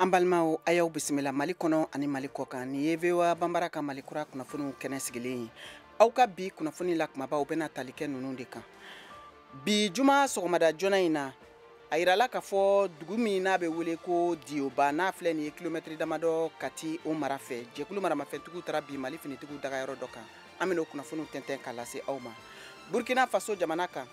An balimaw, a y'aw bisimila Mali kɔnɔ ani Mali kɔ kan. Nin ye VOA Banbara ka Mali kura kunnafoniw kɛnɛ sigilen ye. Aw ka bi kunnafoni la kumabaw bɛna tali kɛ ninnu de kan. Bi juma sɔgɔmada joona in na, a yirala k'a fɔ dugu min n'a bɛ wele ko Diyoba, n'a filɛ nin ye kilomɛtiri damadɔ Kati o mara fɛ, jɛkulu maramafɛntigiw taara bi Mali finitigiw dagayɔrɔ dɔ kan. An bɛn'o kunnafoniw tɛntɛn k'a lase aw ma. Burkina Faso jamana kan,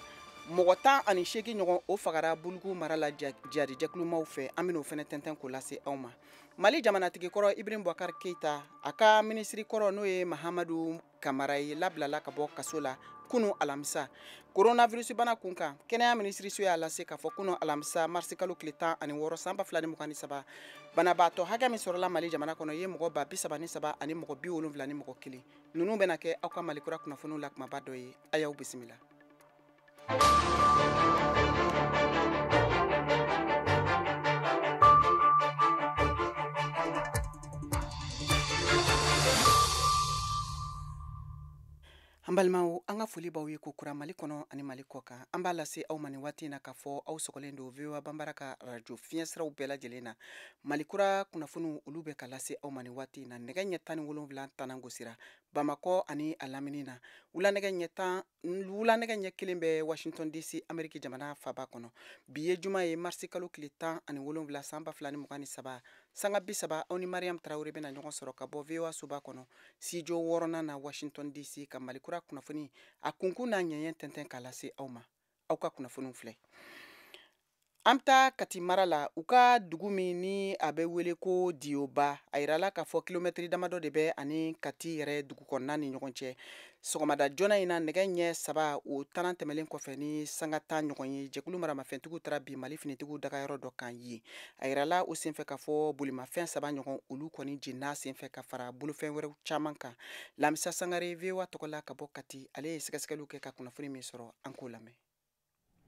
mɔgɔ 18 ɲɔgɔn o fagara Bulugu mara la jihadijɛkulumaw fɛ. An bɛn'o fɛnɛ tɛntɛn k'o lase aw ma. Mali jamanatigi kɔrɔ Ibrahim Boubacar Keita, a ka minisiri kɔrɔ n'o ye Mahamadu Kamara ye, labilala ka bɔ kaso la kunu alamisa. Coronavirus bana kun kan, kɛnɛya minisiriso y'a lase k'a fɔ kunu alamisa marisi kalo tile 16 san 2023, banabaatɔ hakɛ min sɔrɔla Mali jamana kɔnɔ ye mɔgɔ 33 ani mɔgɔ 71 ni mɔgɔ kelen. Ninnu bɛna kɛ aw ka Mali kura kunnafoniw la kumaba dɔ ye. A y'aw bisimila. An balimaw, an ka foli b'aw ye ko kura Mali kɔnɔ ani Mali kɔ kan. An b'a lase aw ma nin waati in na k'a fɔ aw sɔgɔlen don VOA Banbara ka radio fiɲɛsiraw bɛɛ lajɛlen na. Mali kura kunnafoniw olu bɛ ka lase aw ma nin waati in na. Nɛgɛ ɲɛ 17 tanan gosira Bamakɔ ani a lamini na. Wulanɛgɛ ɲɛ tan, wulanɛgɛ ɲɛ kelen bɛ Washington DC, Ameriki jamana faba kɔnɔ. Bi ye juma ye, marisi kalo tile 17 san 2023. Sanga 30, aw ni Mariam Traoré bɛna ɲɔgɔn sɔrɔ ka bɔ VOA soba kɔnɔ, studio wɔɔrɔnan na Washington DC, ka Mali kura kunnafoni a kunkun n'a ɲɛɲɛ tɛntɛn k'a lase aw ma. Aw ka kunnafoniw filɛ. An bɛ taa Kati mara la, u ka dugu min ni a bɛ wele ko Diyoba, a yirala k'a fɔ kilomɛtiri damadɔ de bɛ ani Kati yɛrɛ dugu kɔnɔna ni ɲɔgɔn cɛ. Sɔgɔmada joona in na, nɛgɛ ɲɛ 3 o tanan tɛmɛlen kɔfɛ ni sanga 10 ɲɔgɔn ye, jɛkulu maramafɛntigiw taara bi Mali finitigiw dagayɔrɔ dɔ kan yen. A yirala o senfɛ k'a fɔ bolimafɛn 3 ɲɔgɔn olu kɔni jenina senfɛ ka fara bolofɛn wɛrɛw caman kan. Lamisa Sangare VOA tɔgɔ la ka bɔ Kati, ale ye sɛgɛsɛgɛliw kɛ ka kunnafoni min sɔrɔ, an k'o lamɛn.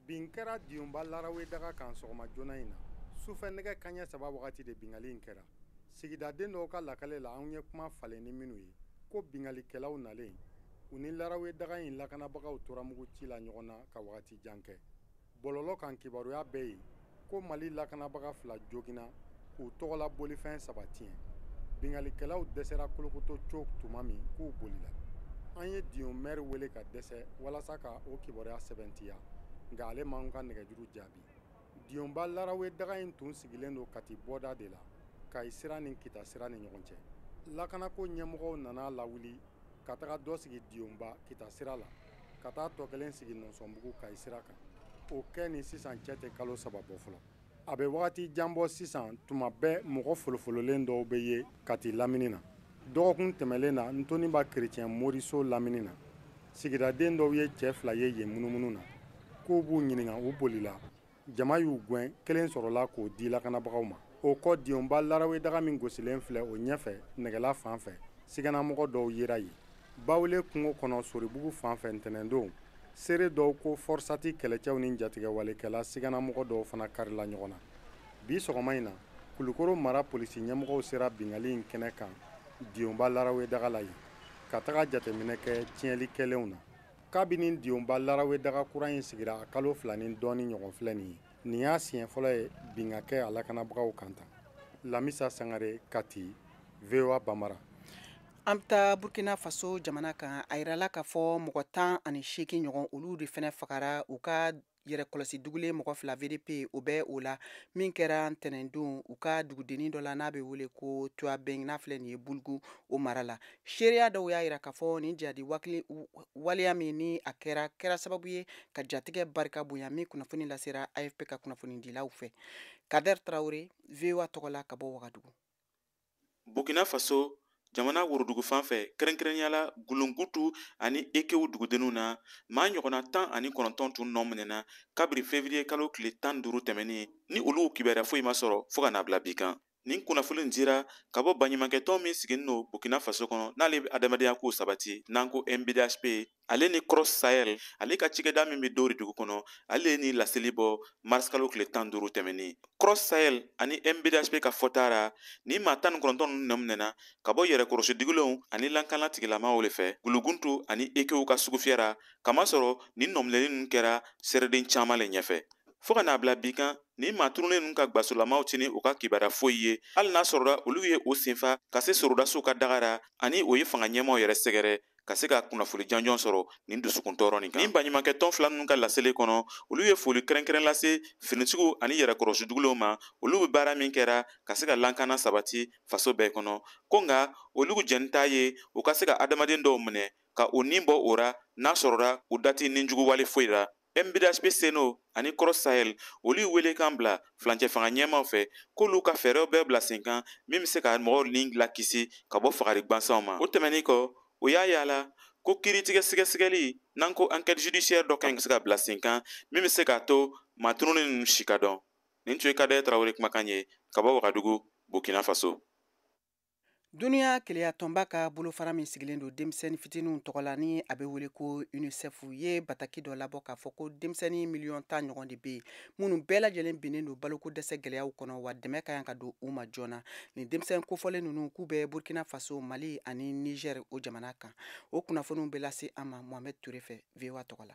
Bin kɛra Diyonba Larawe daga kan sɔgɔma joona in na. Sufɛ nɛgɛ kanɲɛ 3 wagati de bingali in kɛra. Sigidaden dɔw ka lakale la, anw ye kuma falen ni minnu ye, ko bingalikɛlaw nalen, u ni Larawe daga in lakanabagaw tora mugu ci la ɲɔgɔn na ka wagati jan kɛ. Bɔlɔlɔ kan kibaruya bɛ yen ko Mali lakanabaga 2 joginna k'u tɔgɔla bolifɛn 3 tiɲɛ. Bingalikɛlaw dɛsɛra kolokoto co tuma min k'u bolila. An ye Diyon maire wele ka dɛsɛ walasa ka o kibaruya sɛbɛntiya, nka ale m'anw ka nɛgɛjuru jaabi. Diyonba Larawe daga in tun sigilen don Kati bɔda de la, Kayi sira ni Kita sira ni ɲɔgɔn cɛ. Lakanako ɲɛmɔgɔw nana lawuli ka taga dɔ sigi Diyonba Kita sira la, ka taa tɔ kelen sigi Nɔnsɔnbugu Kayi sira kan. O kɛ ni sisan cɛ tɛ kalo 3 bɔ fɔlɔ. A bɛ wagati jan bɔ sisan, tuma bɛɛ mɔgɔ folofololen dɔw bɛ ye Kati lamini na. Dɔgɔkun tɛmɛlen na, Ntoniba Kerecɛn Moriso lamini na, sigidaden dɔw ye cɛ 2 ye yen munumunu na. K'u b'u ɲininka, u bolila. Jama y'u gɛn, kelen sɔrɔla k'o di lakanabagaw ma. O kɔ, Diyonba Larawe daga min gosilen filɛ o ɲɛfɛ nɛgɛla fan fɛ, siganamɔgɔ dɔw yera yen. Bawule kungo kɔnɔ Soribugu fan fɛ ntɛnɛndon, seere dɔw ko Fɔrsati kɛlɛcɛw ni jatigɛwalekɛla siganamɔgɔ dɔw fana karila ɲɔgɔn na. Bi sɔgɔma in na, Kulukoro mara polisi ɲɛmɔgɔw sera bingali in kɛnɛ kan Diyonba Larawe daga la yen, ka taga jateminɛ kɛ tiɲɛli kɛlenw na. Kabini Diyonba Larawe daga kura in sigira a kalo 2 ni dɔɔni ɲɔgɔn filɛ nin ye. Nin y'a siɲɛ fɔlɔ ye bin ka kɛ a lakanabagaw kan tan. Lamisa Sangare, Kati, VOA Banbara. An bɛ taa Burkina Faso jamana kan. A yirala k'a fɔ mɔgɔ 18 ɲɔgɔn olu de fɛnɛ fagara u ka yɛrɛkɔlɔsi dugulen mɔgɔ 2 VDP o bɛ o la, min kɛra ntɛnɛndon u ka dugudennin dɔ la n'a bɛ wele ko Tuabeng, n'a filɛ nin ye Bulugu o mara la. Seereya dɔw y'a yira k'a fɔ nin jihadi waleya min ni a kɛra sababu ye ka jatigɛ barika bonya, min kunnafoni lasera AFP ka kunnafonidilaw fɛ. Kader Traoré, VOA tɔgɔ la ka bɔ Wagadugu. Burkina Faso jamana worodugu fan fɛ, kɛrɛnkɛrɛnnenya la Gulungutu ani Ekewu dugudenninw na, maa ɲɔgɔnna 19 tun nɔ minɛna kabiri février kalo tile 15 tɛmɛnen, ni olu kibaruya foyi ma sɔrɔ fo ka n'a bila bi kan. Nin kunnafoni in dira ka bɔ baɲumankɛtɔn min sigilen don Burkina Faso kɔnɔ, n'ale bɛ adamadenya kow sabati, n'an ko MBDHP, ale ni Cross Sahel, ale ka cikɛda min bɛ Dori dugu kɔnɔ, ale ye nin laseli bɔ mars kalo tile 15 tɛmɛnen. Cross Sahel ani MBDHP ka fɔta ra, nin maa 19 ninnu nɔ minɛna ka bɔ yɛrɛkɔrɔsi dugulenw ani lankana tigilamaaw de fɛ, Guluguntu ani Ekew ka sugufiyɛ ra, kamasɔrɔ nin nɔminɛli ninnu kɛra seereden caman le ɲɛfɛ. Fo ka n'a bila bi kan, nin maa tununnen ninnu ka gwasolamaw tɛ ni u ka kibaruya foyi ye, hali n'a sɔrɔla olu ye o senfa ka se sorodasiw ka daga ra, ani o ye fanga ɲɛmaaw yɛrɛ sɛgɛrɛ ka se ka kunnafoni janjɔn sɔrɔ nin dusukun tɔɔrɔ nin kan. Nin baɲumankɛ tɔn fila ninnu ka laseli kɔnɔ, olu ye foli kɛrɛnkɛrɛn lase finitigiw ani yɛrɛkɔrɔsi dugulenw ma, olu bɛ baara min kɛra ka se ka lankana sabati faso bɛɛ kɔnɔ. Ko nka olu jɛn t'a ye u ka se ka adamaden dɔw minɛ ka o nin bɔ o ra, n'a sɔrɔra u dati ninjuguwale foyi la. MBDHP Seno ani Cross Sahel olu ye welekan bila furancɛ fanga ɲɛmaaw fɛ k'olu ka fɛɛrɛw bɛɛ bila sen kan min bɛ se ka mɔgɔw ni lakisi ka bɔ fagali gwansanw ma. O tɛmɛnen kɔ, o y'a yala ko kiiritigɛ sɛgɛsɛgɛli n'an ko enquête judiciaire dɔ kan ka se ka bila sen kan min bɛ se k'a to maa tununnen ninnu si ka dɔn. Nin tun ye Kadɛ Tarawele kumakan ye ka bɔ Wagadugu, Burkina Faso. Duniya keleya tɔnba ka bolofara min sigilen don denmisɛnnin fitininw tɔgɔ la ni a bɛ wele ko UNICEF ye bataki dɔ labɔ k'a fɔ ko denmisɛnnin miliyɔn 10 ɲɔgɔn de bɛ yen minnu bɛɛ lajɛlen binnen don baloko dɛsɛ gɛlɛyaw kɔnɔ, wa dɛmɛ ka kan ka don u ma joona. Nin denmisɛnnin kofɔlen ninnu k'u bɛ Burkina Faso, Mali ani Niger o jamana kan. O kunnafoniw bɛ lase an ma Mohamed Touré fɛ VOA tɔgɔ la.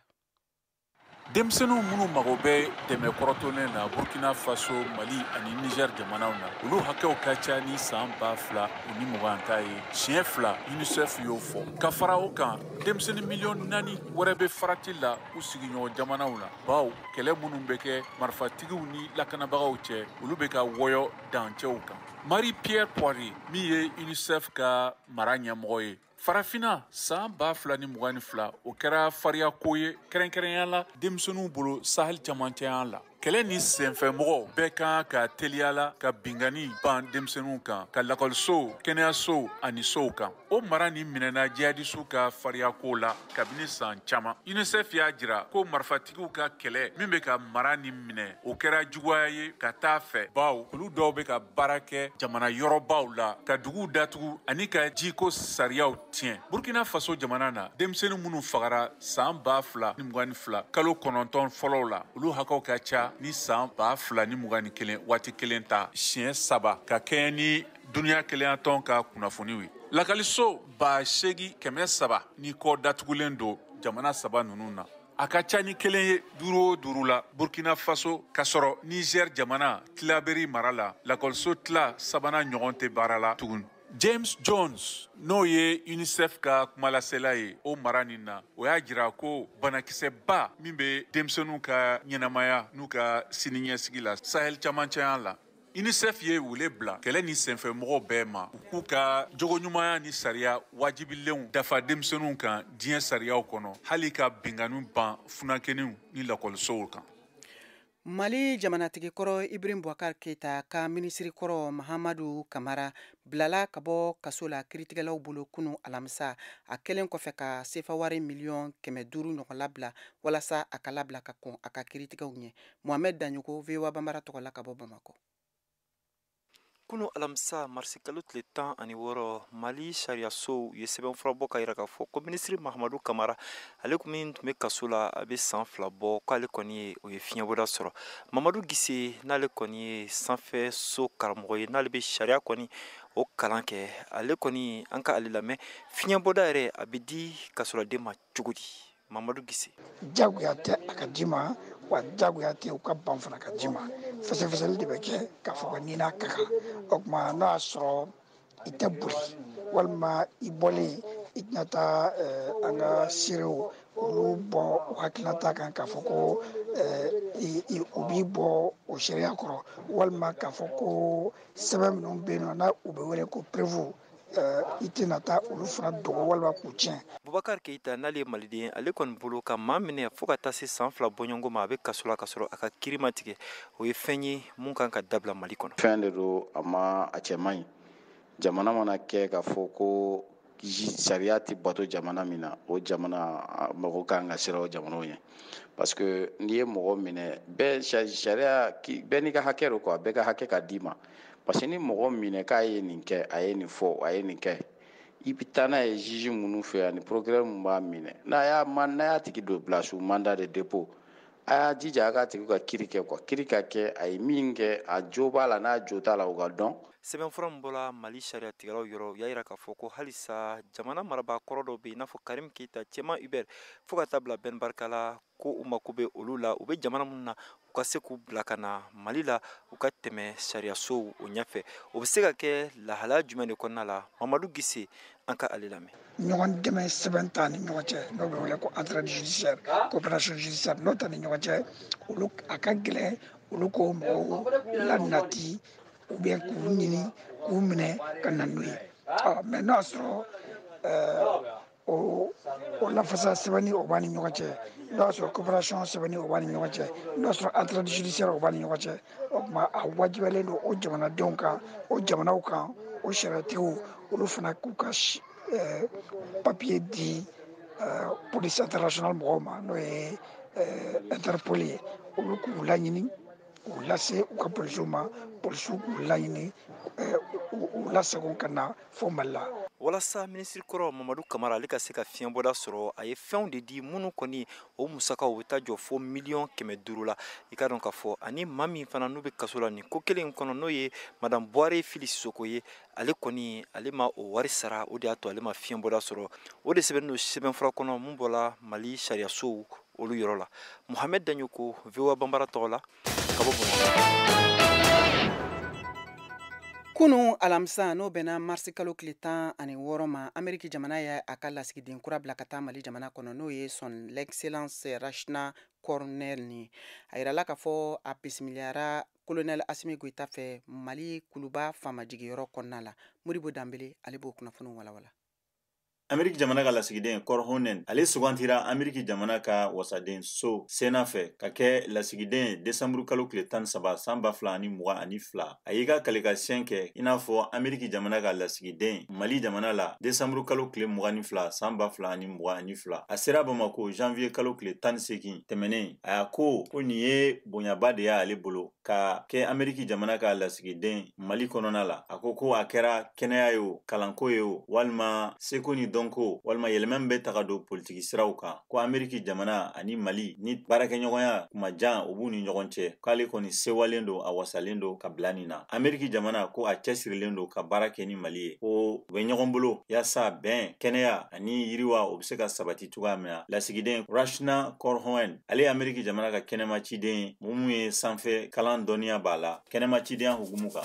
Denmisɛnninw minnu mago bɛ dɛmɛ kɔrɔtɔlen na Burkina Faso, Mali ani Niger jamanaw na, olu hakɛw ka ca ni san 2020 ta ye siɲɛ 2, UNICEF y'o fɔ. Ka fara o kan, denmisɛnnin miliyɔn 4 wɛrɛ bɛ farati la u sigiɲɔgɔn jamanaw la, bawo kɛlɛ minnu bɛ kɛ marifatigiw ni lakanabagaw cɛ, olu bɛ ka wɔyɔ dancɛw kan. Marie Pierre Poirier min ye UNICEF ka mara ɲɛmɔgɔ ye Farafina, san 2022, o kɛra fariyako ye, kɛrɛnkɛrɛnya la denmisɛnninw bolo Sahel camancɛya la. Kɛlɛ ni senfɛmɔgɔw bɛɛ kan ka teliya la ka bingani ban denmisɛnninw kan, ka lakɔlisow, kɛnɛyasow ani sow kan. O mara nin minɛna jihadisiw ka fariyako la kabini san caman. UNICEF y'a jira ko marifatigiw ka kɛlɛ min bɛ ka mara nin minɛ, o kɛra juguya ye ka taa fɛ, bawo olu dɔw bɛ ka baara kɛ jamana yɔrɔbaw la, ka duguw datugu ani ka jiko sariyaw tiɲɛ. Burkina Faso jamana na, denmisɛnnin minnu fagara san 2022 kalo 9 fɔlɔw la, olu hakɛw ka ca ni san 2021 waati kelen ta siɲɛ 3, ka kɛɲɛ ni duniya kelenyatɔn ka kunnafoniw ye. Lakaliso 8300 ni kɔ datugulen don jamana saba ninnu na, a ka ca ni kelen ye duuru o duuru la Burkina Faso. Ka sɔrɔ Niger jamana Tilaberi mara la, lakɔliso tila sabanan ɲɔgɔn tɛ baara la tugun. James Jones, n'o ye UNICEF ka kumalasela ye o mara nin na, o y'a jira ko banakisɛba min bɛ denmisɛnninw ka ɲɛnamaya n'u ka siniɲɛsigi la Sahel camancɛya la. UNICEF ye wele bila kɛlɛ ni senfɛmɔgɔw bɛɛ ma, u k'u ka jogoɲumanya ni sariya wajibilenw dafa denmisɛnninw kan diɲɛ sariyaw kɔnɔ, hali ka binkanniw ban funankɛninw ni lakɔlisow kan. Mali jamanatigi kɔrɔ Ibrahim Boubacar Keita ka minisiri kɔrɔ Mahamadu Kamara bilala ka bɔ kaso la kiiritigɛlaw bolo kunu alamisa, a kɛlen kɔfɛ ka sefa wari miliyɔn 500 ɲɔgɔn labila walasa a ka labila ka kɔn a ka kiiritigɛw ɲɛ. Mohamed Daɲogo, VOA Banbara tɔgɔ la ka bɔ Bamakɔ. Kunu alamisa, marisikalo tile 16, Mali sariyasow ye sɛbɛnfura bɔ ka yira k'a fɔ ko minisiri Mahamadu Kamara, ale kun min tun bɛ kaso la a bɛ san 2 bɔ, k'ale kɔni ye o ye fiɲɛbɔda sɔrɔ. Mamadu Gise, n'ale kɔni ye sanfɛ so karamɔgɔ ye, n'ale bɛ sariya kɔni o kalan kɛ, ale kɔni an ka ale lamɛn. Fiɲɛbɔda yɛrɛ a bɛ di kasoladen ma cogo di? Mamadu Gise. Jagoya tɛ a ka d'i ma, wa jagoya tɛ u ka ban fana ka d'i ma. Fɛsɛfɛsɛli de bɛ kɛ k'a fɔ ko n'i n'a ka kan. O tuma n'a y'a sɔrɔ i tɛ boli walima i bɔlen i tɛna taa an ka seerew olu bɔ u hakilinata kan k'a fɔ ko u b'i bɔ o seereya kɔrɔ, walima k'a fɔ ko sɛbɛn minnu bɛ yen nɔ n'a u bɛ wele ko preuve, i tɛna taa olu fana dogo walima k'u tiɲɛ. Bubakari Keyita, n'ale ye maliden, ale kɔni bolo ka maa minɛ fo ka taa se san 2 bɔɲɔgɔnko ma, a bɛ kaso la ka sɔrɔ a ka kiiri ma tigɛ, o ye fɛn ye mun kan ka dabila Mali kɔnɔ. Fɛn de don, a ma a cɛ man ɲi. Jamana mana kɛ k'a fɔ ko sariya tɛ bato jamana min na, o jamana mɔgɔ kan ka siran o jamanaw ɲɛ, parce que n'i ye mɔgɔ minɛ, bɛɛ sariya bɛɛ n'i ka hakɛ don quoi, bɛɛ ka hakɛ ka d'i ma. Parce que ni mɔgɔ minɛ k'a ye nin kɛ, a ye nin fɔ, a ye nin kɛ, i bɛ taa n'a ye juge minnu fɛ ani procureur mun b'a minɛ, n'a y'a ma, n'a y'a tigi don bila sous mandat de dépôt, a y'a jija a k'a tigi ka kiiri kɛ quoi, kiiri ka kɛ, a ye min kɛ, a jo b'a la n'a jo t'a la, o ka dɔn. Sɛbɛnfura min bɔra Mali sariya tigɛlaw yɔrɔ, u y'a yira k'a fɔ ko halisa jamana marabaa kɔrɔ dɔw bɛ yen, i n'a fɔ Karim Keyita, Cɛman Hubert, fo ka taa bila Ben Barka la, ko u mako bɛ olu la, u bɛ jamana minnu na. u ka se k'u bila ka na Mali la, u ka tɛmɛ sariyasow o ɲɛfɛ. O bɛ se ka kɛ lahalaya jumɛn de kɔnɔna la? Mamadu Gise, an ka ale lamɛn. Ɲɔgɔn dɛmɛ sɛbɛn t'a ni ɲɔgɔn cɛ, n'o bɛ wele ko entraide judiciaire, coopération judiciaire, n'o t'a ni ɲɔgɔn cɛ, olu a ka gɛlɛn olu k'o mɔgɔw lanati ou bien k'u ɲini k'u minɛ ka na n'u ye. Mais n'o y'a sɔrɔ o lafasa sɛbɛnni o b'a ni ɲɔgɔn cɛ, n'o y'a sɔrɔ coopération sɛbɛnni o b'a ni ɲɔgɔn cɛ, n'o y'a sɔrɔ entraide judiciaire o b'a ni ɲɔgɔn cɛ, o tuma a wajibiyalen don o jamanadenw kan, o jamanaw kan, o sariyatigiw olu fana k'u ka papier di police internationale mɔgɔw ma, n'o ye Interpol ye, olu k'u laɲini k'u lase u ka polisiw ma, polisiw k'u laɲini u lasago ka na fo Mali la. Walasa minisiri kɔrɔ Mamadu Kamara ale ka se ka fiɲɛbɔda sɔrɔ, a ye fɛnw de di minnu kɔni o musakaw bɛ taa jɔ fo 500 000 la. I ka dɔn k'a fɔ ani maa min fana n'u bɛ kaso la nin ko kelen in kɔnɔ, n'o ye madame Buware Fili Sisoko ye, ale kɔni ale ma o wari sara, o de y'a to ale ma fiɲɛbɔda sɔrɔ. O de sɛbɛnnen don sɛbɛnfura kɔnɔ mun bɔra Mali sariyasow olu yɔrɔ la. Mohamed Dagnoko, VOA Banbara tɔgɔ la, ka bɔ Bamakɔ. Kunu alamisa, n'o bɛnna marisi kalo tile 16 ma, Ameriki jamana ye a ka lasigiden kura bila ka taa Mali jamana kɔnɔ, n'o ye son excellence Rachna Cornell ni. A yirala k'a fɔ a bisimiliyara colonel Assimi Goïta fɛ Mali kuluba faamajigiyɔrɔ kɔnɔna la. Modibo Danbele, ale b'o kunnafoniw walawala. Ameriki jamana ka lasigiden Korhonen, ale sugantira Ameriki jamana ka wasaden so Sena fɛ ka kɛ lasigiden desanburu kalo tile 13 san 2022. A y'i ka kalekasiyɛn kɛ i n'a fɔ Ameriki jamana ka lasigiden Mali jamana la desanburu kalo tile 22 san 2022. A sera Bamako janvier kalo tile 18 tɛmɛnen. A y'a ko nin ye bonyaba de y'ale bolo ka kɛ Ameriki jamana ka lasigiden Mali kɔnɔna la. A ko a kɛra kɛnɛya ye o, kalanko ye o, walima seko ni dɔnko, walima yɛlɛma min bɛ taga don politiki siraw kan, ko Ameriki jamana ani Mali ni baarakɛɲɔgɔnya kuma jan o b'u ni ɲɔgɔn cɛ, k'ale kɔni sewalen don, a wasalen don ka bila nin na. Ameriki jamana ko a cɛsirilen don ka baara kɛ ni Mali ye, ko u bɛ ɲɔgɔn bolo yaasa bɛn, kɛnɛya ani yiriwa o bɛ se ka sabati cogoya min na. Lasigiden Rachna Korhoen, ale ye Ameriki jamana ka kɛnɛma ciden mun ye sanfɛ kalan dɔnniya b'a la kɛnɛma cidenya hukumu kan.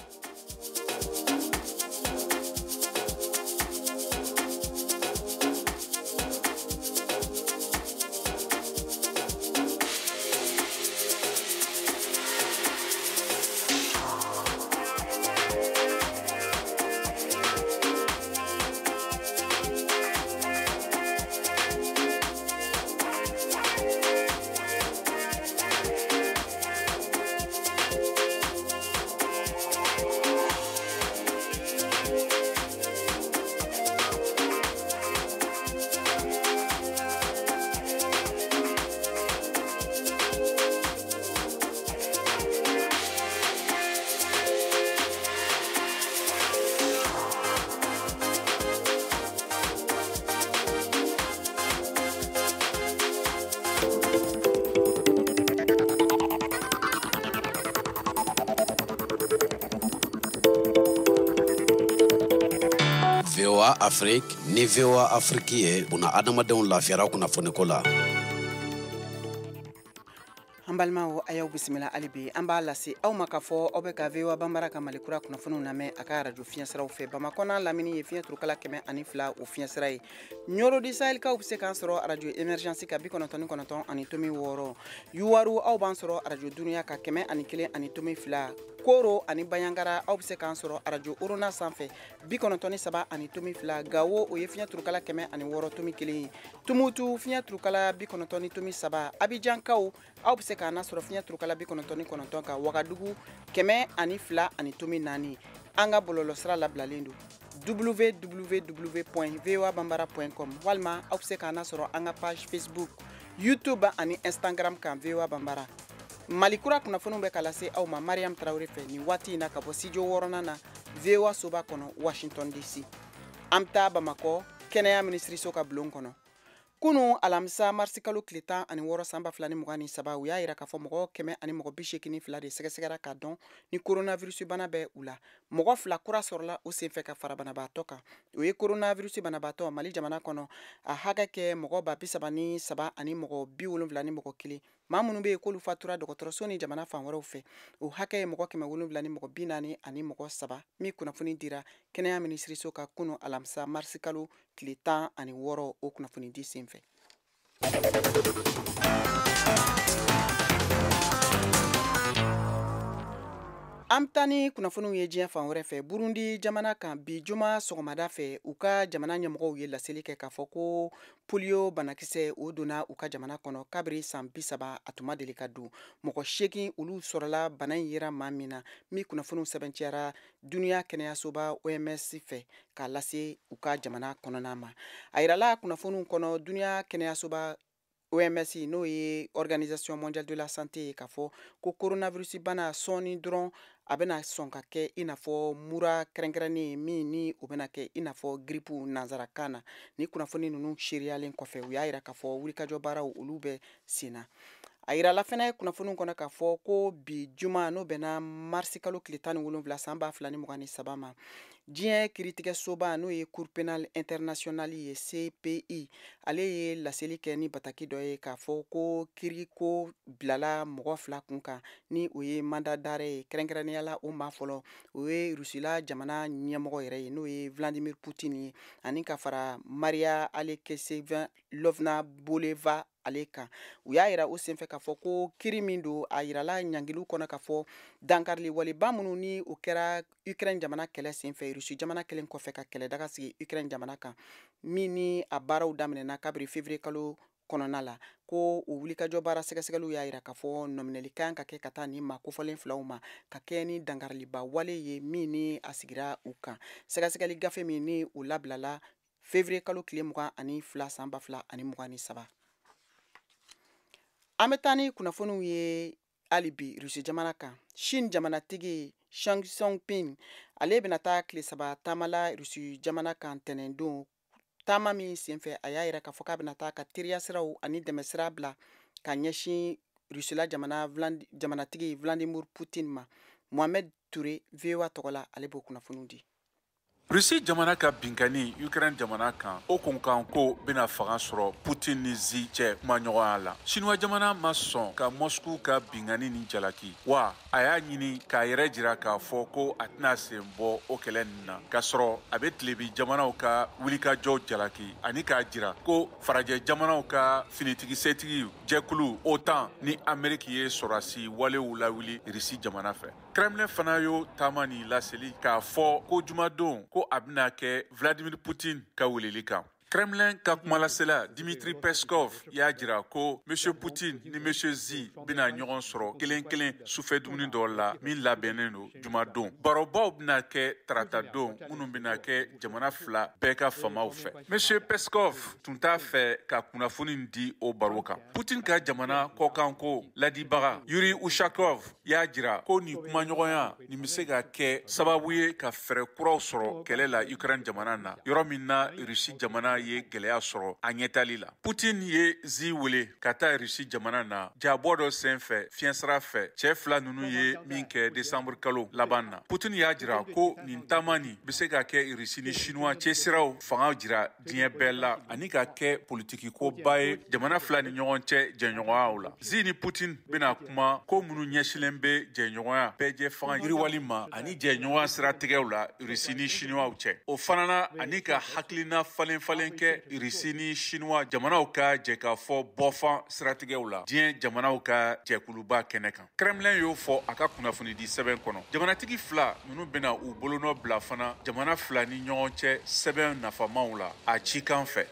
VOA Afrique ni VOA Afrique ye buna adamadenw lafiyara kunnafoniko la. An balimaw, a y'aw bisimila hali bi. An b'a lase aw ma k'a fɔ aw bɛ ka VOA Banbara ka Mali kura kunnafoniw lamɛn a ka arajo fiɲɛsiraw fɛ. Bamakɔ n'a lamini ye fiɲɛ turukala 102 o fiɲɛsira ye. Ɲɔrɔ di Sahelikaw bɛ se k'an sɔrɔ arajo Emergence ka 99.6. Yuwaru, aw b'an sɔrɔ arajo Dunuya ka 101.2. Koro ani Bandiagara, aw bɛ se k'an sɔrɔ arajo Orona sanfɛ 93.2. Gawo, o ye fiɲɛ turukala 106.1 ye. Tumutu, fiɲɛ turukala 90.3. Abidjankaw, aw bɛ se k'an sɔrɔ fiɲɛ turukala 99 kan. Wagadugu 102.4. An ka bɔlɔlɔsira labilalen don www.voabambara.com, walima aw bɛ se k'an sɔrɔ an ka page Facebook, YouTube ani Instagram kan VOA Banbara. Mali kura kunnafoniw bɛ ka lase aw ma Mariam Traoré fɛ nin waati in na ka bɔ studio 6nan na VOA soba kɔnɔ Washington DC. An bɛ taa Bamakɔ kɛnɛya minisiriso ka bulon kɔnɔ. Kunu alamisa marisi kalo tile 16 san 2023, u y'a yira k'a fɔ mɔgɔ 182 de sɛgɛsɛgɛra k'a dɔn ni coronavirus bana bɛ u la. Mɔgɔ 2 kura sɔrɔla o senfɛ ka fara banabaatɔ kan. O ye coronavirus banabaatɔ Mali jamana kɔnɔ a hakɛ kɛ mɔgɔ 33 ani mɔgɔ 71. Maa minnu bɛ yen k'olu fatura dɔgɔtɔrɔso ni jamana fan wɛrɛw fɛ, o hakɛ ye mɔgɔ 743 min kunnafoni dira kɛnɛya minisiriso ka kunu alamisa marisi kalo tile 16 o kunnafoni di senfɛ. An bɛ taa ni kunnafoniw ye diɲɛ fan wɛrɛ fɛ. Burundi jamana kan, bi juma sɔgɔmada fɛ, u ka jamana ɲɛmɔgɔw ye laseli kɛ k'a fɔ ko polio banakisɛ o donna u ka jamana kɔnɔ kabiri san 30 a tun ma deli ka don. Mɔgɔ 8 olu sɔrɔla bana in yera maa min na, min kunnafoniw sɛbɛntiyara duniya kɛnɛyasoba OMS fɛ k'a lase u ka jamana kɔnɔna ma. A yirala kunnafoniw kɔnɔ duniya kɛnɛyasoba OMS, n'o ye Organisation mondiale de la santé ye, k'a fɔ ko coronavirus bana sɔɔni dɔrɔn a bɛna sɔn ka kɛ i n'a fɔ mura kɛrɛnkɛrɛnnen min ni o bɛna kɛ i n'a fɔ grippe nanzarakan na. Ni kunnafoni ninnu seereyalen kɔfɛ, u y'a yira k'a fɔ wulikajɔ baaraw olu bɛ sen na. A yirala fɛnɛ kunnafoniw kɔnɔ k'a fɔ ko bi juma, n'o bɛnna marisi kalo tile 17 san 2023 ma, diɲɛ kiiritigɛsoba n'o ye Cour pénale internationale ye CPI, ale ye laseli kɛ ni bataki dɔ ye k'a fɔ ko kiiriko bilala mɔgɔ 2 kun kan, ni o ye mandat d'arrêt ye. Kɛrɛnkɛrɛnnenya la, o maa fɔlɔ o ye Rusila jamana ɲɛmɔgɔ yɛrɛ ye, n'o ye Vladimir Poutine ye, ani ka fara Maria Alekseyelovna Boleva ale kan. U y'a yira o senfɛ k'a fɔ ko kiiri min don, a yirala ɲangiliw kɔnɔ k'a fɔ dankarili waleba minnu ni o kɛra Ukraine jamana kɛlɛ senfɛ, Rusi jamana kelen kɔfɛ ka kɛlɛdaga sigi Ukraine jamana kan, min ni a baaraw daminɛna kabiri février kalo kɔnɔna la, ko o wulikajɔ baara sɛgɛsɛgɛliw y'a yira k'a fɔ nɔminɛli kan ka kɛ ka taa nin maa kofɔlen filaw ma, ka kɛ ni dankariliba wale ye min ni a sigira u kan. Sɛgɛsɛgɛli gafe min ni o labilala février kalo tile 22 san 2023. An bɛ taa ni kunnafoniw ye hali bi Rusi jamana kan. Chine jamanatigi Xi Jinping, ale bɛna taa tile 3 taama la Rusi jamana kan tɛnɛndon. Taama min senfɛ, a y'a yira k'a fɔ k'a bɛna taa ka teriya siraw ani dɛmɛsira bila ka ɲɛsin Rusila jamanatigi Vladimir Poutine ma. Mohamed Touré, VOA tɔgɔ la, ale b'o kunnafoniw di. Russie jamana ka binkanni Ukraine jamana kan, o kunkanko bɛna fanga sɔrɔ Putin ni Xi cɛ kumaɲɔgɔnya la. Chinois jamana ma sɔn ka Moscou ka binkanni ni jalaki, wa a y'a ɲini k'a yɛrɛ jira k'a fɔ ko a tɛna sen bɔ o kɛlɛ nin na, k'a sɔrɔ a bɛ tilebi jamanaw ka wulikajɔw jalaki ani k'a jira ko farajɛ jamanaw ka finitigi setigi jɛkulu OTAN ni Amérique ye sɔrɔdasi walew lawuli Russie jamana fɛ. Kremlin fana y'o taama nin laseli k'a fɔ ko jumadon ko a bɛna kɛ Vladimir Poutine ka weleli kan. Kremlin ka kumalasela Dimitri Peskov y'a jira ko Monsieur Poutine ni Monsieur Xi bɛna ɲɔgɔn sɔrɔ kelen kelen sufɛ dumuni dɔ la min labɛnnen don jumadon. Barobaw bɛna kɛ taratadon minnu bɛna kɛ jamana fila bɛɛ ka faamaw fɛ. Monsieur Peskov tun t'a fɛ ka kunnafoni di o baro kan. Poutine ka jamana kɔkanko ladibaga Yuri Ushakov y'a jira ko nin kumaɲɔgɔnya nin bɛ se ka kɛ sababu ye ka fɛɛrɛ kuraw sɔrɔ kɛlɛ la Ukraine jamana na, yɔrɔ min na Russie jamana ye gɛlɛya sɔrɔ a ɲɛtali la. Putin ye Xi wele ka taa Russie jamana na jabɔ dɔ senfɛ fiɲɛsira fɛ, cɛ fila ninnu ye min kɛ décembre kalo laban na. Putin y'a jira ko nin taama nin bɛ se ka kɛ Russie ni Chinois cɛsiraw fanga jira diɲɛ bɛɛ la ani ka kɛ politiki koba ye jamana fila ni ɲɔgɔn cɛ jɛɲɔgɔnyaw la. Xi ni Putin bɛna kuma ko minnu ɲɛsilen bɛ jɛɲɔgɔnya bɛɛjɛ fanga yiriwali ma ani jɛɲɔgɔnya siratigɛw la Russie ni Chinois cɛ. O fana na ani ka hakilina falen falen kɛ Russie ni Chinois jamanaw ka jɛkafɔ bɔfan siratigɛw la diɲɛ jamanaw ka jɛkuluba kɛnɛ kan. Kremlin y'o fɔ a ka kunnafonidi sɛbɛn kɔnɔ. Jamanatigi fila ninnu bɛna u bolonɔ bila fana jamana fila ni ɲɔgɔn cɛ sɛbɛn nafamaw la a cikan fɛ.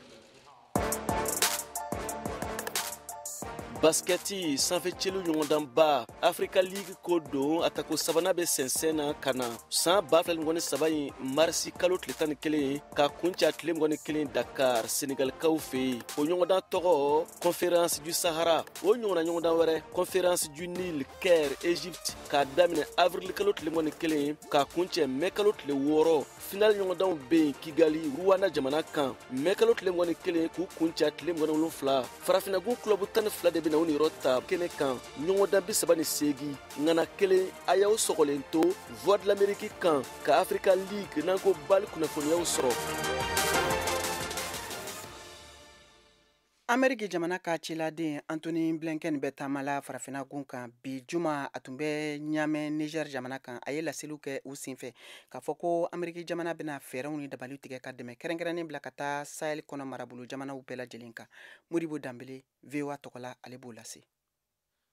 Baskɛti sanfɛ celu ɲɔgɔndanba Africa League ko don a tako sabanan bɛ sɛnsɛn na ka na san 2023 in marisi kalo tile 11 ka kuncɛ tile 21 Dakar Senegalikaw fɛ yen. O ɲɔgɔndan tɔgɔ Conférence du Sahara. O ɲɔgɔnna ɲɔgɔndan wɛrɛ Conférence du Nil Caire Égypte k'a daminɛ avril kalo tile 21 ka kuncɛ mai kalo tile 6. Final ɲɔgɔndanw bɛ yen Kigali Rwanda jamana kan mai kalo tile 21 k'u kuncɛ tile 27. Farafinnagun club 12 de bɛ na u niyɔrɔ ta kɛnɛ kan ɲɔgɔndan 38 ŋana kelen. A y'aw sɔgɔlen to Voix de l'Amérique kan ka Africa League n'an ko bali kunnafoniyaw sɔrɔ. Ameriki jamana ka ciladen Antony Blinken bɛ taama la farafinna gun kan bi juma. A tun bɛ Ɲamɛ, Niger jamana kan. A ye laseliw kɛ u senfɛ k'a fɔ ko Ameriki jamana bɛna fɛɛrɛw ni dabaliw tigɛ ka dɛmɛ kɛrɛnkɛrɛnnen bila ka taa Sahel kɔnɔ marabolo jamanaw bɛɛ lajɛlen kan. Modibo Danbele, VOA tɔgɔ la, ale b'o lase.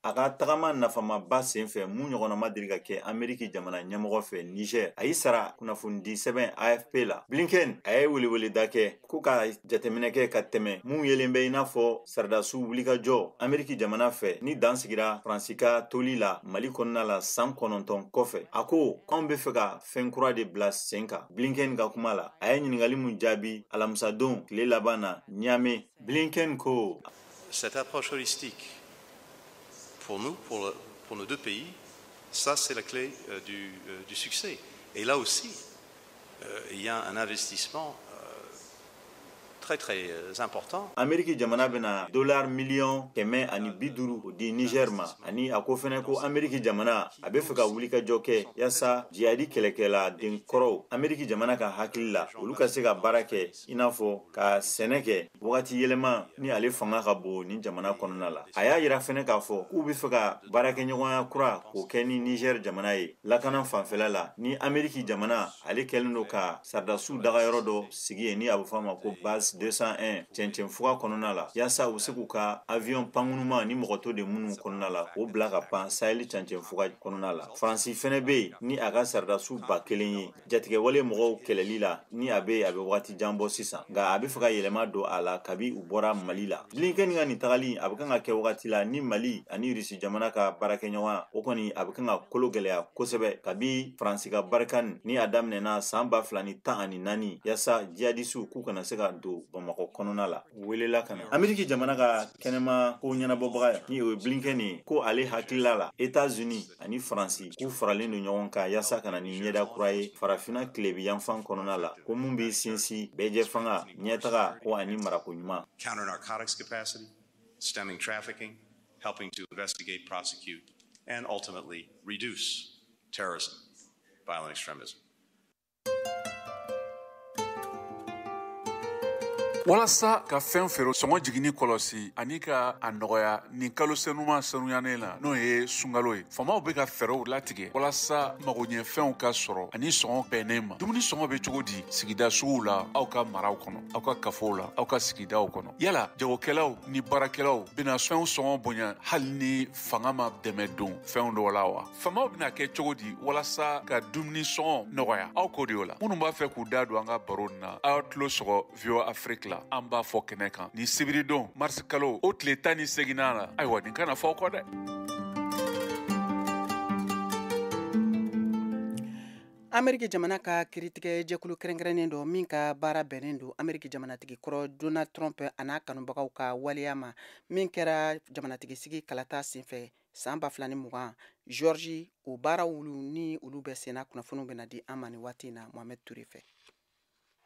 A ka tagama nafamaba senfɛ, mun ɲɔgɔnna ma deli ka kɛ Ameriki jamana ɲɛmɔgɔ fɛ Niger, a y'i sara kunnafonidi sɛbɛn AFP la. Blinken a ye weleweleda kɛ ko ka jateminɛ kɛ ka tɛmɛ mun yelen bɛ i n'a fɔ saridasiw wulikajɔ Ameriki jamana fɛ ni dan sigira Faransi ka toli la Mali kɔnɔna la san 9 kɔfɛ. A ko k'anw bɛ fɛ ka fɛn kura de bila sen kan. Blinken ka kuma la, a ye ɲininkali mun jaabi alamisadon tile laban na Niamey, Blinken ko: Cette approche holistique, pour nous, pour nos deux pays, ça c'est la clé du succès. Et là aussi, il y a un investissement très très important. Ameriki jamana bɛna dollar miliyɔn 150 o di Niger ma. Ani a ko fɛnɛ ko Ameriki jamana a bɛ fɛ ka wulikajɔ kɛ yaasa jihadi kɛlɛkɛla denkɔrɔw, Ameriki jamana ka hakili la, olu ka se ka baara kɛ, i n'a fɔ ka sɛnɛ kɛ wagati yɛlɛma ni ale fanga ka bon ni jamana kɔnɔna la. A y'a yira fɛnɛ k'a fɔ k'u bɛ fɛ ka baarakɛɲɔgɔnya kura k'o kɛ ni Niger jamana ye lakana fanfɛla la, ni Ameriki jamana ale kɛlen don ka sardasiw dagayɔrɔ dɔ sigi yen ni a bɛ fɔ a ma ko base 201 cɛncɛn fuga kɔnɔna la, yaasa u se k'u ka avion pankurunma ni mɔgɔ to de minnu kɔnɔna la, o bila ka pan Sahel cɛncɛn fuga kɔnɔna la. Faransi fɛnɛ bɛ yen ni a ka sardasiw 1000 ye jatigɛwale mɔgɔw kɛlɛli la, ni a bɛ yen a bɛ wagati jan bɔ sisan, nka a bɛ fɛ ka yɛlɛma don a la kabi u bɔra Mali la. Blinken ka nin tagali, a bɛ kan ka kɛ wagati la ni Mali ani Rusi jamana ka baarakɛɲɔgɔnya, o kɔni a bɛ kan ka kolo gɛlɛya kosɛbɛ kabi Faransi ka Barkhane ni a daminɛna san 2014, yaasa jihadisiw k'u kana se ka don Bamakɔ kɔnɔna la. Welela ka na Ameriki jamana ka kɛnɛma ko ɲɛnabɔbaga ni o ye Blinken ye, ko ale hakilila la, Etats-Unis ani Faransi k'u faralen don ɲɔgɔn kan yaasa ka na ni ɲɛda kura ye farafinna tilebi yanfan kɔnɔna la, ko mun b'i sinsin bɛɛjɛ fanga ɲɛtaga ko ani marako ɲuman. Counter narcotics capacity, stemming trafficking, helping to investigate, prosecute, and ultimately reduce terrorism, violent extremism. Walasa ka fɛn feere sɔngɔ jiginni kɔlɔsi ani ka a nɔgɔya nin kalo senuma senuyanen la, n'o ye sunkalo ye, faamaw bɛ ka fɛɛrɛw latigɛ walasa magoɲɛfɛnw ka sɔrɔ ani sɔngɔ bɛnnen ma. Dumuni sɔngɔ bɛ cogo di sigida suguw la, aw ka maraw kɔnɔ, aw ka kafow la, aw ka sigidaw kɔnɔ? Yala jagokɛlaw ni baarakɛlaw bɛna fɛnw sɔngɔ bonya hali ni fanga ma dɛmɛ don fɛnw dɔw la wa? Faamaw bɛna kɛ cogo di walasa ka dumuni sɔngɔ nɔgɔya? Aw ko de o la, minnu b'a fɛ k'u da don an ka baro nin na, aw tulo sɔgɔ VOA Afrique la. An b'a fɔ kɛnɛ kan ni sibiridon, marisi kalo o tile 18nan la. Ayiwa, nin kana fɔ aw kɔ dɛ. Ameriki jamana ka kiritigɛ jɛkulu kɛrɛnkɛrɛnnen dɔ min ka baara bɛnnen don Ameriki jamanatigi kɔrɔ Donald Trump a n'a kanubagaw ka waleya ma min kɛra jamanatigi sigi kalata senfɛ san 2020 Georgie, o baaraw ni olu bɛ senna, kunnafoniw bɛna di an ma nin waati in na Mohamed Touré fɛ.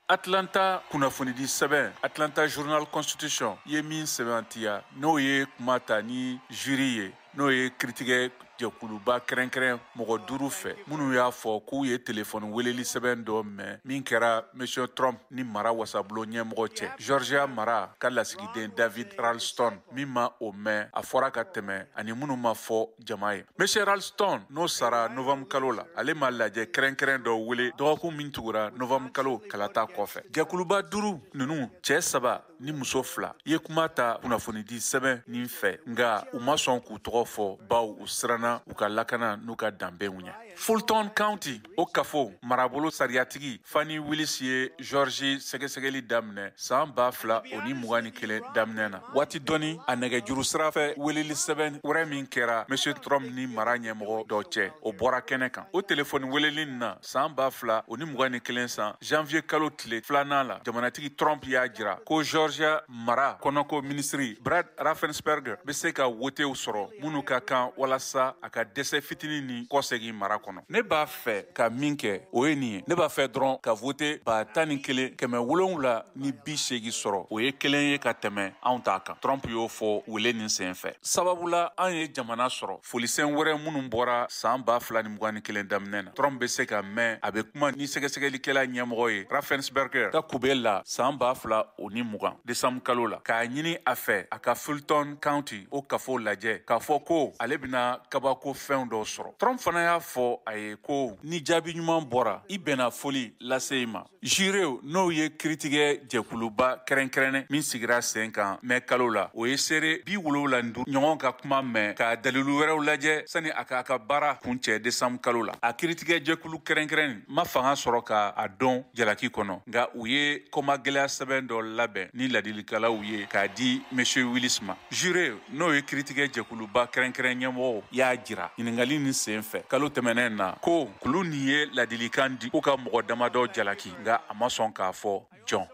Atlanta kunnafonidi sɛbɛn Atlanta Journal Constitution ye min sɛbɛntiya, n'o ye kuma ta ni jury ye, n'o ye kiritigɛ jɛkuluba kɛrɛnkɛrɛn mɔgɔ duuru fɛ minnu y'a fɔ k'u ye telefɔni weleli sɛbɛn dɔ mɛn min kɛra Monsieur Trump ni mara wasabulon ɲɛmɔgɔ cɛ, Georgia mara ka lasigiden David Ralston, min ma o mɛn a fɔra ka tɛmɛ ani minnu ma fɔ jama ye. Monsieur Ralston, n'o sara novembre kalo la, ale ma lajɛ kɛrɛnkɛrɛn dɔ wele dɔgɔkun min tugura novembre kalo kalata kɔfɛ. Jɛkuluba duuru ninnu, cɛɛ saba ni muso fila, ye kuma ta kunnafonidi sɛbɛn nin fɛ, nka u ma sɔn k'u tɔgɔ fɔ baw u siranna u ka lakana n'u ka danbew ɲɛ. Fulton County o kafo marabolo sariyatigi Fani Willis ye Georgie sɛgɛsɛgɛli daminɛ san 2021 daminɛ na. Waati dɔɔni a nɛgɛjuru sira fɛ weleli sɛbɛn wɛrɛ min kɛra Monsieur Trump ni mara ɲɛmɔgɔ dɔ cɛ, o bɔra kɛnɛ kan. O telefɔni weleli nin na, san 2021 san janvier kalo tile 2nan la, jamanatigi Trump y'a jira ko Georgia mara kɔnɔko minisiri Brad Raffensperger bɛ se ka wotew sɔrɔ minnu ka kan walasa walasa a ka dɛsɛ fitinin ni kɔsegin mara kɔnɔ. Ne b'a fɛ ka min kɛ, o ye nin ye. Ne b'a fɛ dɔrɔn ka vote 11,780 sɔrɔ. O ye kelen ye ka tɛmɛ anw ta kan. Trump y'o fɔ wele nin sen fɛ. Sababu la, an ye jamana sɔrɔ folisen wɛrɛ minnu bɔra san 2021 daminɛ na. Trump bɛ se ka mɛn a bɛ kuma ni sɛgɛsɛgɛlikɛla ɲɛmɔgɔ ye Raffensperger ka kube la san 2020 décembre kalo la, k'a ɲini a fɛ a ka Fulton County o kafo lajɛ, k'a fɔ ko ale bɛna kabako fɛn dɔ sɔrɔ. Trump fana y'a fɔ a ye ko ni jaabi ɲuman bɔra, i bɛnna foli lase i ma. Jurew, n'o ye kiritigɛ jɛkuluba kɛrɛnkɛrɛnnen min sigira sen kan mɛ kalo la, o ye seere 75 ɲɔgɔn ka kuma mɛn ka dalilu wɛrɛw lajɛ sani a k'a ka baara kuncɛ décembre kalo la. A kiritigɛ jɛkulu kɛrɛnkɛrɛnnen ma fanga sɔrɔ ka a dɔn jalaki kɔnɔ, nka u ye kɔmagɛlɛya sɛbɛn dɔ labɛn ni ladilikɛlaw ye k'a di Monsieur Willis ma. Jure, n'o ye kiritigɛ jɛkuluba kɛrɛnkɛrɛn ɲɛmɔgɔw, y'a jira ɲininkali nin sen fɛ kalo tɛmɛnen na ko kulu nin ye ladilikan di ko ka mɔgɔ damadɔ jalaki, nka a ma sɔn k'a fɔ jɔn.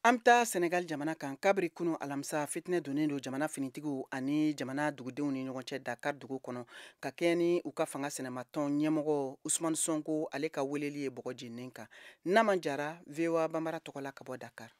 An bɛ taa Senegal jamana kan. Kabiri kunu alamisa, fitinɛ donnen don jamana finitigiw ani jamana dugudenw ni ɲɔgɔn cɛ Dakar dugu kɔnɔ, ka kɛɲɛ ni u ka fanga sɛnɛmatɔn ɲɛmɔgɔ Ousmane Sonko ale ka weleli ye bɔgɔ jeninen kan. Nama Jara, VOA Banbara tɔgɔ la ka bɔ Dakar.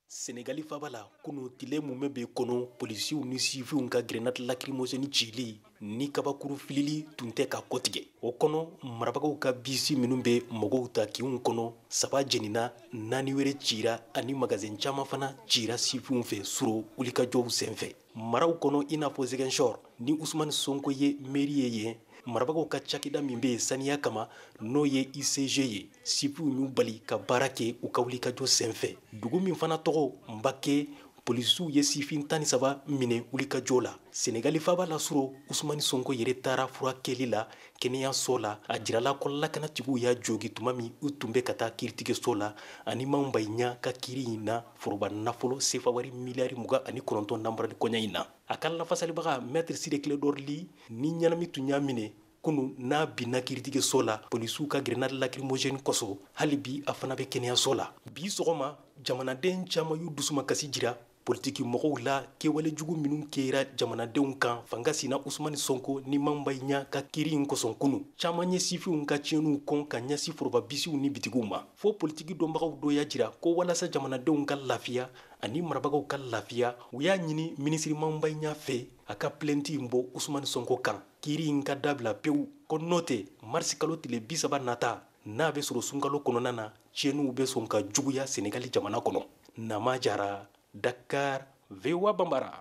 Senegali faba la, kunu tile mumɛ bɛ kɔnɔ, polisiw ni sifinw ka grenade lacrymogène cili ni kabakuru filili tun tɛ ka kɔtigɛ. O kɔnɔ, marabagaw ka bisi minnu bɛ mɔgɔw ta kinw kɔnɔ, saba jenina, naani wɛrɛ cira, ani magasin caman fana cira sifinw fɛ suro wulikajɔw senfɛ. Maraw kɔnɔ, i n'a fɔ Ziguinchor ni Ousmane Sonko ye mairie ye yen, marabagaw ka cakɛda min bɛ yen saniya kama, n'o ye ICG ye, sifinw y'u bali ka baara kɛ u ka wulikajɔ senfɛ. Dugu min fana tɔgɔ Mbacké, polisiw ye sifin 13 minɛ wulikajɔ la. Senegali faba la suro, Ousmane Sonko yɛrɛ taara furakɛli la kɛnɛyaso la. A jirala ko lakanatigiw y'a jogi tuma min u tun bɛ ka taa kiiritigɛso la ani Mame Mbaye Niang ka kiiri in na foroba nafolo sefa wari miliyari 29 nanbarali kɔɲa in na. A ka lafasalibaga Maître Ciré Clédor Ly ni ɲɛnami tun y'a minɛ kunu n'a binna kiiritigɛso la polisiw ka grenade lacrymogène kosɔn, hali bi a fana bɛ kɛnɛyaso la. Bi sɔgɔma, jamanaden caman y'u dusumakasi jira politiki mɔgɔw la kɛwale jugu minnu kɛra jamanadenw kan fanga sina Ousmane Sonko ni Mame Mbaye Niang ka kiiri in kosɔn kunu. Caman ye sifinw ka tiɲɛniw kɔn ka ɲɛsin foroba bisiw ni bitigiw ma. Fo politiki dɔnbagaw dɔ y'a jira ko walasa jamanadenw ka lafiya ani marabagaw ka lafiya, u y'a ɲini minisiri Mame Mbaye Niang fɛ a ka plainte in bɔ Ousmane Sonko kan, kiiri in ka dabila pewu, ko n'o tɛ marisi kalo tile 30 nata n'a bɛ sɔrɔ sunkalo kɔnɔna na, tiɲɛniw bɛ sɔn ka juguya Senegali jamana kɔnɔ. Nama Jara, Dakar, VOA Bambara.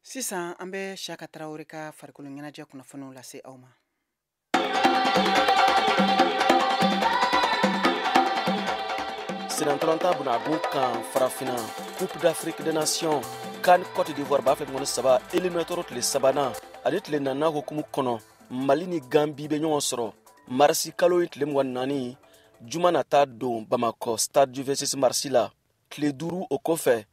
Sisan an bɛ Siaka Tarawele ka farikolo ɲɛnajɛ kunnafoniw lase aw ma. Senatɔlɔntan bunagun kan farafinna, Coupe d'Afrique des Nations CAN Côte d'Ivoire 2023 éliminatoire tile sabanan ani tile naaninan hukumu kɔnɔ, Mali ni Gambi bɛ ɲɔgɔn sɔrɔ marisi kalo in tile 24, juma nata don, Bamakɔ Stade du 26 mars la. Tile 5 o kɔfɛ,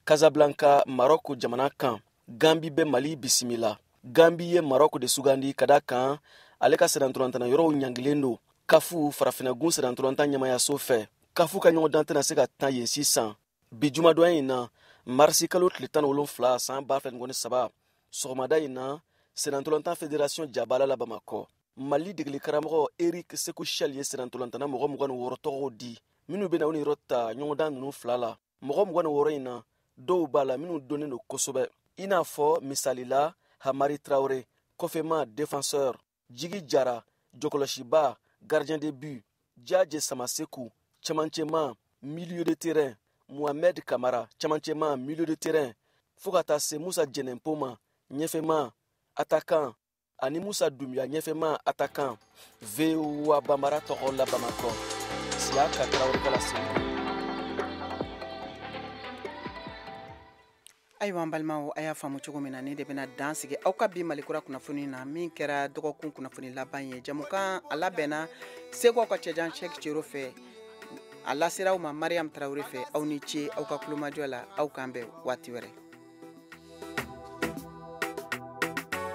Casablanca, Maroc jamana kan, Gambi bɛ Mali bisimila. Gambi ye Maroc de sugandi ka da kan ale ka sennantolatan yɔrɔw ɲangilen don kafu farafinnagun sennantolatan ɲɛmayaso fɛ. Kafu ka ɲɔgɔndan tɛna se ka tan yen sisan. Bi jumadon in na, marisi kalo tile 17 san 2023, sɔgɔmada in na, sennantolatan fédération jabala la Bamakɔ, Mali degeli karamɔgɔ Eric Sekou Chelle ye sennantolatanna mɔgɔ 26 tɔgɔw di minnu bɛna u niyɔrɔ ta ɲɔgɔndan ninnu fila la. Mɔgɔ 26 in na, dɔw b'a la minnu donnen don kosɛbɛ, i n'a fɔ misali la Hamari Traoré, kɔfɛma défenseur, Jigi Jara, jɔkɔlɔsiba, gardien de but, Jaje Samaseku, cɛmancɛma, milieu de terrain, Mohamed Kamara, cɛmancɛma, milieu de terrain, fo ka taa se Musa Jɛnɛnpo ma, ɲɛfɛma, attaquant, ani Musa Dumbuya, ɲɛfɛma, attaquant. VOA Bambara tɔgɔ la Bamakɔ, Siaka Tarawele ka laseli. Ayiwa an balimaw, a y'a faamu cogo min na, ni de bɛna dan sigi aw ka bi Malikura kunnafoni na, min kɛra dɔgɔkun kunnafoni laban ye. Jamukan a labɛnna Segu aw ka cɛjan Cheick Cero fɛ, a lasera aw ma Mariam Tarawele fɛ. Aw ni ce aw ka kulomajɔ la, aw k'an bɛn waati wɛrɛ.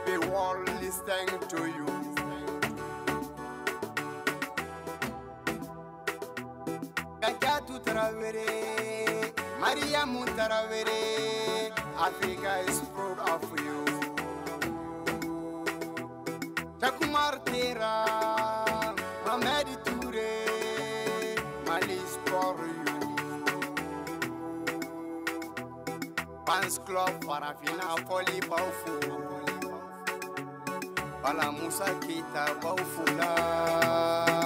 The world listening to you. Kadiatou Traoré, Mariamou Traoré, Africa is proud of you. Jakumar Tera, Mamadi Touré, Mali Sport yo. Fans Club Farafina fɔli b'aw fo. Bala Musa Keita b'aw fo la.